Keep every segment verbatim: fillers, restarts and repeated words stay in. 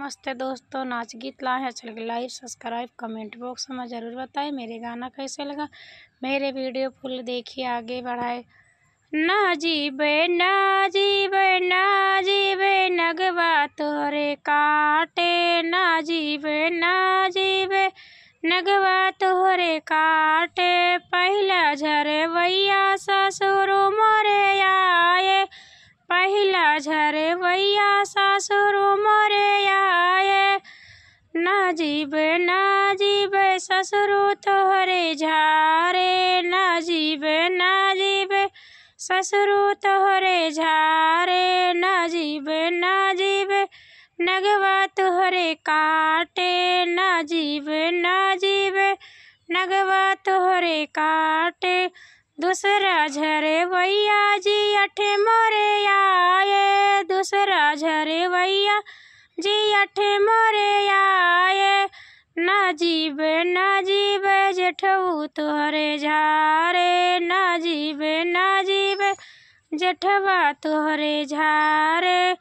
नमस्ते दोस्तों, नाच गीत लाए हैं, अच्छा लगे like, subscribe, comment box में ज़रूर बताएं मेरे गाना कैसे लगा। मेरे video full देखिए, आगे बढ़ाए। ना जीबे, ना जीबे, ना जीबे, नगवा तोहरे काटे। ना जीबे, ना जीबे, नगवा तोहरे काटे। पहिला झरवैया ससुर मोरे आए, पहिला झरवैया ससुर मोरे आए। ना जीबे, ना जीबे, ससुर तोहरे झारे। ना जीबे, ना जीबे, ससुर तोहरे झारे। ना जीबे, ना जीबे, नगवा तोहरे काटे। ना जीबे, ना जीबे, नगवा तोहरे काटे। दूसरा झरवैया जियठ मोरे आए, दूसरा झरवैया जियठ मोरे आए। ना जीबे, ना जीबे, जेठऊ तोहरे झारे। ना जीबे, ना जीबे, जेठवा तोहरे झारे।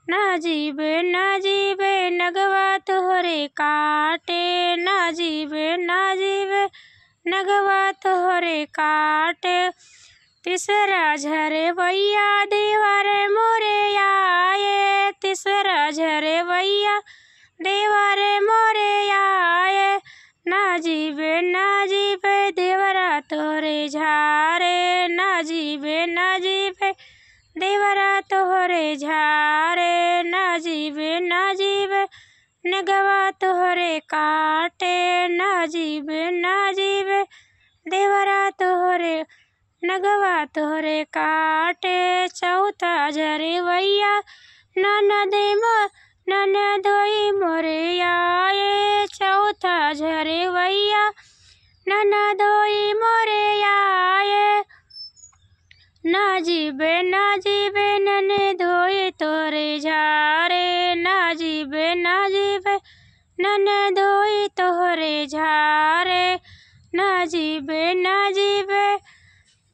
ना जीबे, ना जीबे, नगवा तोहरे काटे। ना जीबे, ना जीबे, नगवा तोहरे काटे। तीसरा झरवैया देवर मोरे आए, तीसरा झरवैया देवर मोरे आए। ना जीबे, ना जीबे, देवरा तोहरे झारे। ना जीबे, ना जीबे, देवरा तोहरे झारे। ना जीबे, ना जीबे, नगवा तोहरे काटे। ना जीबे, ना जीबे, देवरा तोहरे, नगवा तोहरे काटे। चौथा झरवैया ननदे मो-, ननदोई मोरे आए। चौथा झरवैया ननदोई मोरे आए। ना जीबे, ना जीबे, ननदोई तोहरे झारे। ना जीबे, ना जीबे, ननदोई तोहरे झारे। ना जीबे, ना जीबे,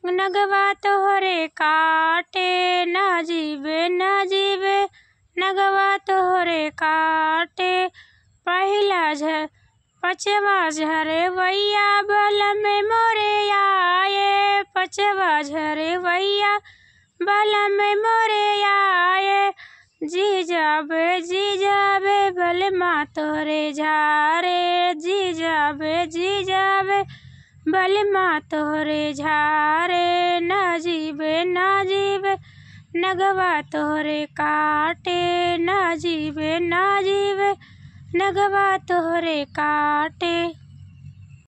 नगवा तोहरे काटे। ना जीबे, ना जीबे, नगवा तोहरे काटे। पहिला झ-, पचवा झरवैया बलम मोरे आए, पचवा झरवैया बलम मोरे आए। जी जाबे, जी जाबे, बलमा तोहरे झारे। जी जाबे, जी जाबे, बलमा तोहरे झारे। ना जीबे, ना जीबे, नगवा तोहरे काटे। ना जीबे, ना जीबे, नगवा तोहरे काटे।